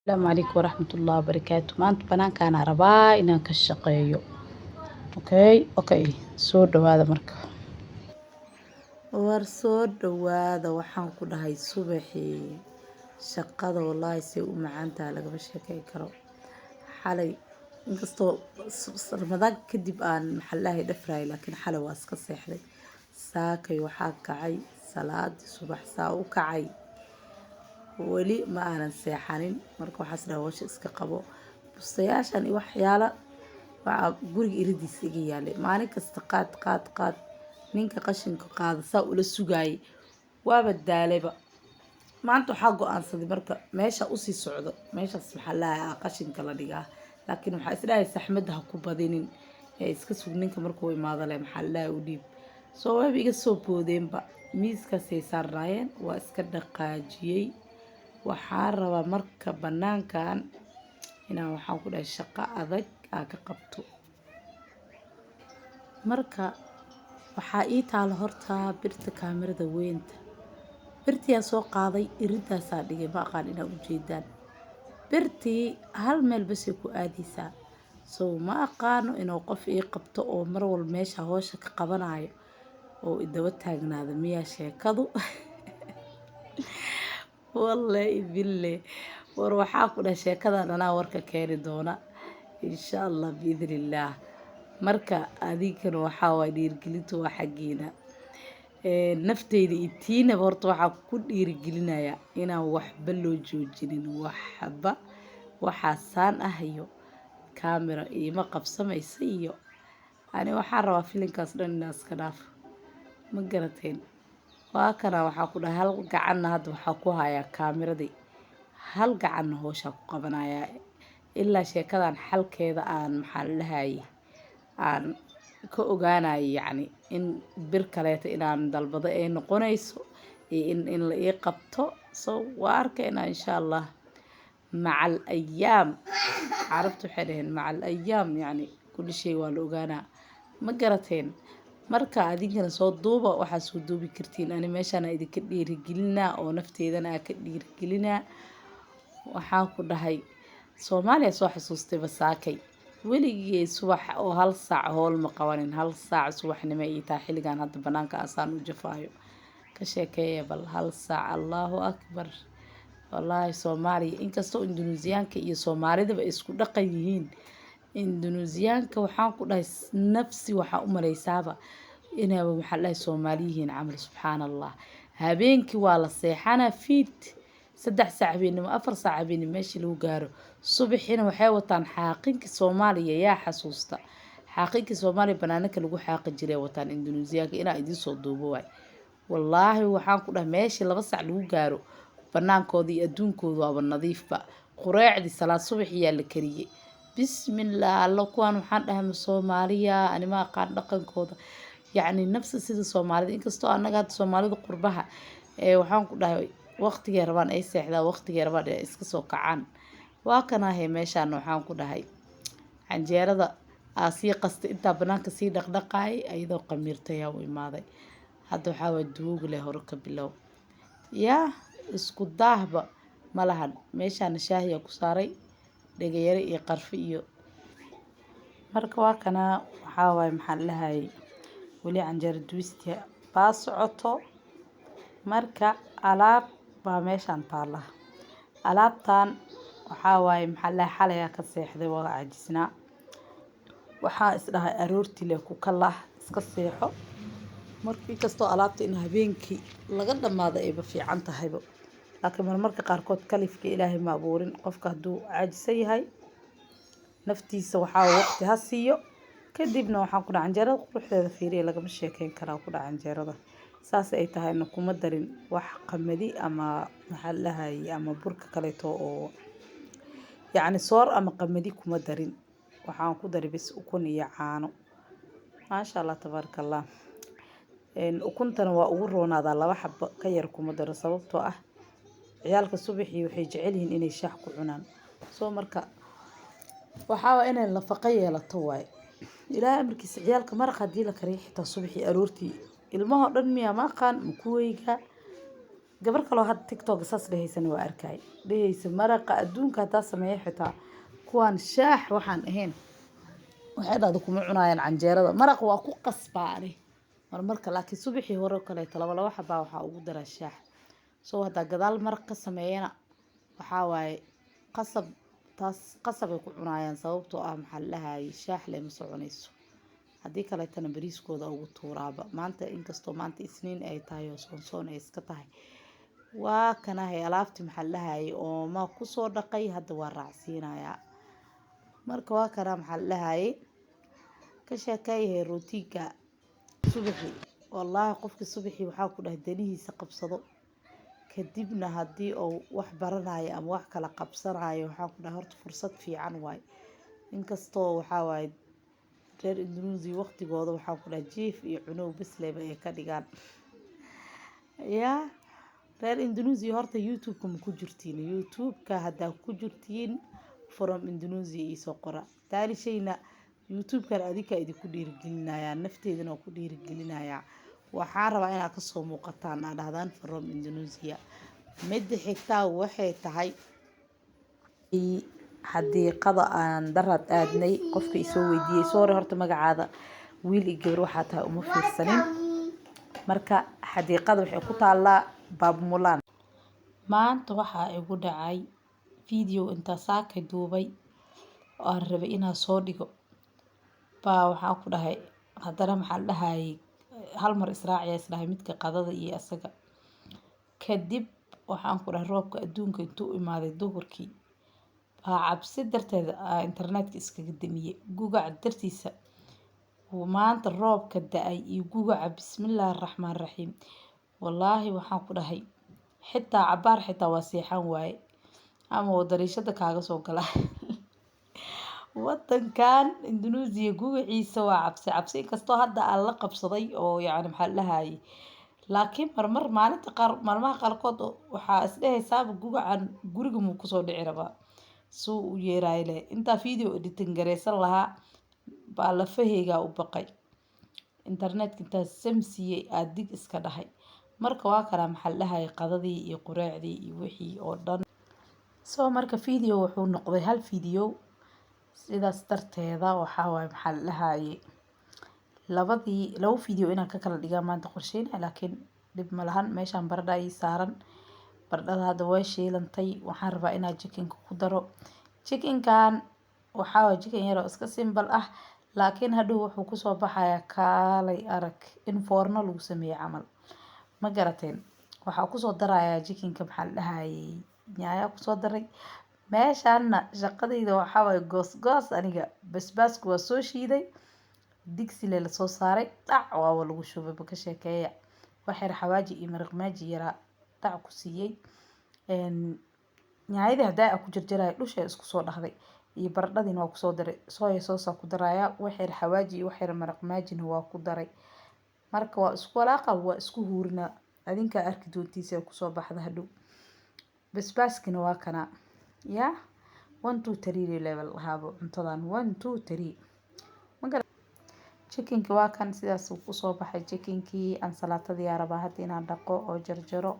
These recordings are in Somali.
Asalaamu calaykum waraxmatullaahi wabarakaatu. Maanta banaankaana rabaa inaan ka shaqeeyo. Okay, soo dhawaada marka. War soo dhawaada, waxaan ku dhahay subaxii shaqada wallaahi say u macaantahay lagama sheekeyn karo. Xalay inkastoo Ramadaan kadib aan maxallahay dhafraay, laakiin xalay waa iska seexday. Saakay waxaa kacay salaadii subax, saa u kacay weli ma aanan seexanin. Marka waxaas dhahay hawsha iska qabo, bustayaashan iyo waxyaala waxaa guriga iridiisa iga yaalay. Maalin kasta qaad qaad qaad, ninka qashinka qaada saa ula sugaayay, waaba daalayba. Maanta waxaa go-aansaday marka meesha usii socdo, meeshaas maxaa lahaa qashinka la dhigaa, laakiin waxaa isdhahay saxmadda ha ku badinin ee iska sug ninka markuu imaado leh maxaa lahaa u dhiib. Soo waaba iga soo boodeenba, miiskaasay saarnaayeen, waa iska dhaqaajiyey. Waxaa rabaa marka banaankan inaan, waxaan ku dhahay, shaqo adag aa ka qabto. Marka waxaa ii taalo horta birta kaamirada weynta. Birtiyaa soo qaaday, iridaasaa dhigay, ma aqaan inaa ujeedaan. Birtii hal meel basay ku aadaysaa, so ma aqaano inuu qof ii qabto oo mar walba meesha howsha ka qabanayo oo idaba taagnaada miyaa sheekadu. Wallaahi bille, war waxaa ku dhahay sheekadan anaa warka keeni doona insha Allah biidnillaah. Marka adinkana waxaa waay dhiirigelintu waa xaggiina. Nafteyda iyo tiinaba horta waxaa ku dhiirigelinayaa inaan waxba loo joojinin, waxba waxaa saan ah iyo kaamira iima qabsamaysa iyo ani waxaan rabaa filinkaas dhan inaan iska dhaafo, ma garateen? Waa kana, waxaa ku dhahay hal gacanna hadda waxaa ku hayaa kaamiradii, hal gacanna howshaa ku qabanayaa ilaa sheekadan xalkeeda aan maxaa la dhahaye aan ka ogaanayo, yacni in bir kaleeto inaan dalbado ay noqonayso iyo in la ii qabto. So waa arkaynaa insha Allah maca al ayaam. Carabtu waxay dhaheen maca al ayaam, yacni kulli shay waa la ogaanaa, ma garateen? Marka adinkana soo duuba waxaa soo duubi kartiin. Ani meeshaan idinka dhiirigelinaa oo nafteedana aa ka dhiirigelinaa. Waxaan ku dhahay Soomaaliya soo xasuustay basaakay. Weligii subax oo hal saac howl ma qabanin. Hal saac subaxnimo ii tahay xilligan hadda banaanka asaan u jafaayo. Ka sheekeeya bal hal saac, Allahu akbar. Wallaahi Soomaaliya inkastoo Indunuusiyaanka iyo Soomaalidaba ay isku dhaqan yihiin, Indunuusiyaanka waxaan ku dhahay nafsi waxaa u maleysaaba inayba maxaa dhahay Soomaali yihiin camal. Subxaan Allah, habeenkii waa la seexanaa fiid 3 saac habeenimo, 4 saac habeenimo meeshii lagu gaaro. Subaxiina waxay wataan xaaqinka Soomaaliya. Yaa xasuusta xaaqinka Soomaaliya banaanaka lagu xaaqi jiray wataan Indunuusiyaanka? Inaa idiin soo duubo waay. Wallaahi waxaan ku dhahay meeshii 2 saac lagu gaaro banaankooda iyo adduunkooda waaba nadiifba. Qureecdii salaad subaxiyaa la kariyey. Bismillah, alla kuwaan waxaan dhahay ma Soomaaliya? Ani ma aqaan dhaqankooda, yacni nafsi sida Soomaalida, inkastoo annaga hadda Soomaalida qurbaha ee waxaan ku dhahay waqtigay rabaan ay seexdaan, waqtigay rabaan ay iska soo kacaan. Waa kanahe meeshaan waxaan ku dhahay canjeerada aa sii qastay intaa banaanka sii dhaqdhaqaayay, ayadoo qamiirtay aa u imaaday. Hadda waxaa waay duugu leh hore ka bilow, yaa isku daahba ma lahan. Meeshaana shaahiyaa ku saaray dhagayare iyo qarfe iyo. Marka waa kana, waxaa waaye maxaa la dhahayay, weli canjeero duwistii baa socoto. Marka alaab baa meeshaan taala. Alaabtan waxaa waaye maxaa la dhahay, xalay aa ka seexday, waa caajisnaa. Waxaa is dhahay aroortii leh ku kalah, iska seexo. Marka inkastoo alaabta in habeenkii laga dhamaado ayba fiican tahayba, laakiin marmarka qaarkood kalifka Ilaahay ma abuurin. Qofka hadduu caajisan yahay naftiisa waxaa waqti ha siiyo. Kadibna waxaan ku dhahay canjeerada quruxdeeda fiiriya, lagama sheekeyn karaa. Ku dhaca canjeerada saas ay tahayna kuma darin wax qamadi ama maxaa la dhahayay ama burka kaleeto oo yacni soor ama qamadi kuma darin. Waxaan ku daray bis ukun iyo caano. Maasha Allah, tabaaraka Allah. Ukuntana waa ugu roonaadaa, laba xabo ka yar kuma daro, sababtoo ah ciyaalka subaxii waxay jecel yihiin inay shaah ku cunaan. Soo marka waxaa waa inay nafaqo yeelato waaye. Ilaahay amarkiisa, ciyaalka maraq haddii la kariyo xitaa subaxii aroortii, ilmahoo dhan miyaa ma aqaan makuweyga. Gabar kaloo hadda TikTok saas dhehaysana waa arkay, dhehaysa maraqa adduunka haddaa sameeya xitaa kuwaan shaax waxaan ahayn, waxay dhahda, kuma cunaayaan canjeerada. Maraq waa ku qasbaa ani marmarka, laakiin subaxii hore oo kaleeto laba laba xabaa waxaa ugu daraa shaax. So haddaa gadaal maraq ka sameeyana, waxaa waaye qasab, taas qasab ay ku cunaayaan, sababtoo ah, maxaa la dhahayay, shaax lema soconayso. Haddii kaleetana bariiskooda ugu tuuraaba. Maanta inkastoo maanta Isniin ay tahay oo soonsoon ay iska tahay, waa kanahay alaabtii, maxaa la dhahayay, ooma kusoo dhaqay, hadda waa raacsiinayaa. Marka waa kana, maxaa la dhahayay, ka sheekeeyahay routine-ka subaxii. Wallaahi qofka subaxii waxaa ku dhahay danihiisa qabsado, kadibna haddii uu wax baranayo ama wax kala qabsanayo, waxaa ku dhahay horta fursad fiican waaye. Inkastoo waxaa waaye reer Indonesia waqtigooda, waxaa ku dhahay, jiif iyo cunow bisleyba ay ka dhigaan. Yaa reer Indonesia, horta YouTube-ka ma ku jirtiin? YouTube-ka haddaa ku jirtiin, "from Indonesia" iisoo qora. Taani shayna YouTube-kan adinkaa idinku dhiirigelinayaa, nafteedana waa ku dhiirigelinayaa. Waxaan rabaa inaad kasoo muuqataan, aad dhahdaan "from Indonesia". Midda xigtaa waxay tahay xadiiqada aan daraad aadnay. Qofka isoo weydiiyey, sorry, horta magacaada wiil iyo gabar waxaa tahay uma fiirsanin. Marka xadiiqada waxay ku taalaa Baabmulaan. Maanta waxaa igu dhacay video intaa saakay duubay oo aan rabay inaan soo dhigo baa waxaan ku dhahay haddana, maxaa la dhahayay, hal mar israaciya isdhahay midka qadada iyo asaga. Kadib waxaan ku dhahay roobka adduunka intuu imaaday duhurkii baa cabsi darteed aa internetka iskaga damiyey, gugac dartiisa. Maanta roobka da-ay iyo gugaca, bismillaahi raxmaan raxiim, wallaahi waxaan ku dhahay xitaa cabaar xitaa waa seexan waaye ama oo dariishada kaaga soo gala. Wadankan Indonesia gugaciisa waa cabsi cabsi, inkastoo hadda aan la qabsaday oo yacni, maxaa la dhahayay, laakiin marmar maalinta qaar, maalmaha qaarkood waxaa isdhehaysaaba gugacan guriga muu kusoo dhici rabaa, suu u yeeraay leh. Intaa video editing gareysan lahaa baa lafaheygaa u baqay, internetka intaa samsiiyey aa dig iska dhahay. Marka waa kana, maxaa la dhahayay, qadadii iyo qureecdii iyo wixii oo dhan. So marka video wuxuu noqday hal video. Sidaas darteeda waxaa waaye, maxaa la dhahayay, labadii labo video inaan ka kala dhigaa maanta qorsheynaya, laakiin dhib ma lahan. Meeshaan baradha ii saaran, baradhada hadda way shiilantay. Waxaan rabaa inaan chickenka ku daro. Chickenkan waxaa waaye chicken yar oo iska simple ah, laakiin hadhow wuxuu kusoo baxayaa kaalay arag in foorno lagu sameeyey camal. Ma garateen? Waxaa kusoo darayaa chickenka, maxaa la dhahayay, yaanyo kusoo daray. Meeshaana shaqadayda waxaa waaye goos goos. Aniga basbaasku waa soo shiiday, digsi le lasoo saaray, dhac waaba lagu shubay. Ka sheekeeya, wax yar xawaaji iyo maraq maaji yaraa dhac ku siiyey. Yaanyadii haddaa ku jarjaraya dhusha isku soo dhahday iyo baradhadiina waa kusoo daray. Soya sauce ku darayaa, wax yar xawaaji iyo wax yar maraq maajina waa ku daray. Marka waa isku walaaqa, waa isku huurinaa. Adinkaa arki doontiisa ay kusoo baxda hadhow. Basbaaskina waa kana. Yaa one two three level lahaaba cuntadan, one two three. Chickenki waa kan, sidaas uu kusoo baxay chickenkii. Ansalaatadii aa rabaa hadda inaan dhaqo oo jarjaro.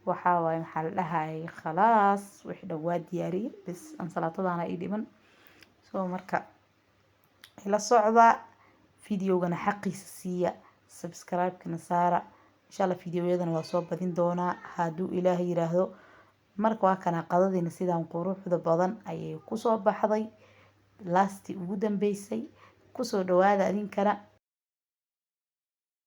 Waxaa waaye, maxaa la dhahayay, khalaas, wixii dhan waa diyaariyey, bas ansalaatadana ii dhiman. So marka ila socda videogana, xaqiisa siiya, subscribe-kana saara. Insha Allah videoyadana waa soo badin doonaa hadduu Ilaahay yiraahdo. Marka waa kana, qadadiina sidaan quruxda badan ayay kusoo baxday, lastii ugu dambeysay. Kusoo dhawaada adinkana.